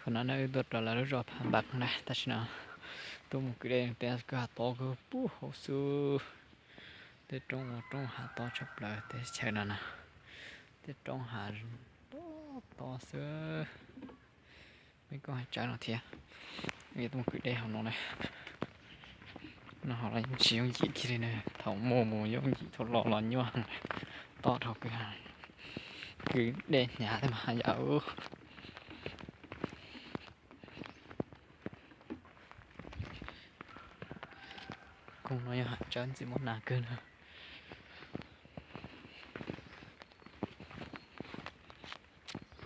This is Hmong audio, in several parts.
Thaum no ne wb tuaj rau lawv lub zos Pha Npas na, tam sim no tuaj mus kwv dej, tej kwj ha tob kawg pub hauv xwb. Tej roob ua roob hav tob tshaj plaws tej chaw no na. Tej roob hav tob tob xwb. Peb kuj hais tsawv no thiab. Tuaj mus kwv dej hauv no na. No hauv los yeej tsis yooj yim kiag li na, thaum muaj mus yooj yim, thaum los los nyuaj heev. Tob dhau kwj ha, kwv dej hnyav thiab mas yam. Koog no yog hav tsawb ntxim muaj nas kawg na.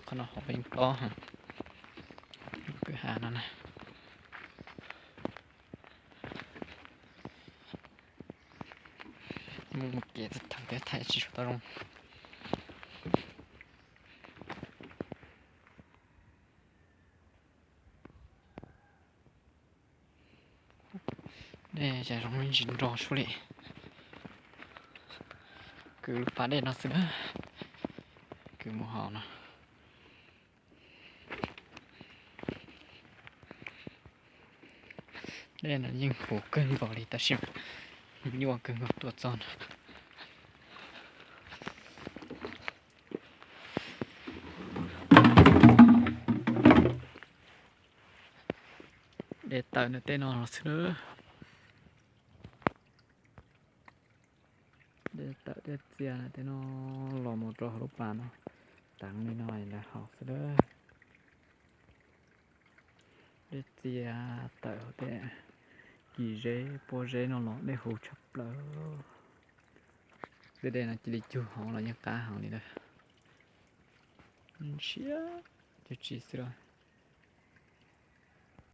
Qhov no hauv yeej tob heev, kwj ha no na. Mus mus kev tag thiab thaij tsis tau zoo. Dej cas zoo li tsis nro suab li. Kwv lub pas dej no xwb na. Kwv mus hauv no. Dej no yeej huv kawg nkaus li tab sis nyuaj kawg nkaus tuaj txog no. Dej tawm ntawm tej no los xwb lawm. Dej tawm dej txias ntawm tej no los mus rau hauv lub pas no, teev li no lawv haus xwb lawm. Dej txias tawm hauv tej kis zeb pob zeb no los dej huv tshaj plaws. Tej dej no cia li cug hauv los yeej qab heev li lawm. Ntshiab cov tsis xwb los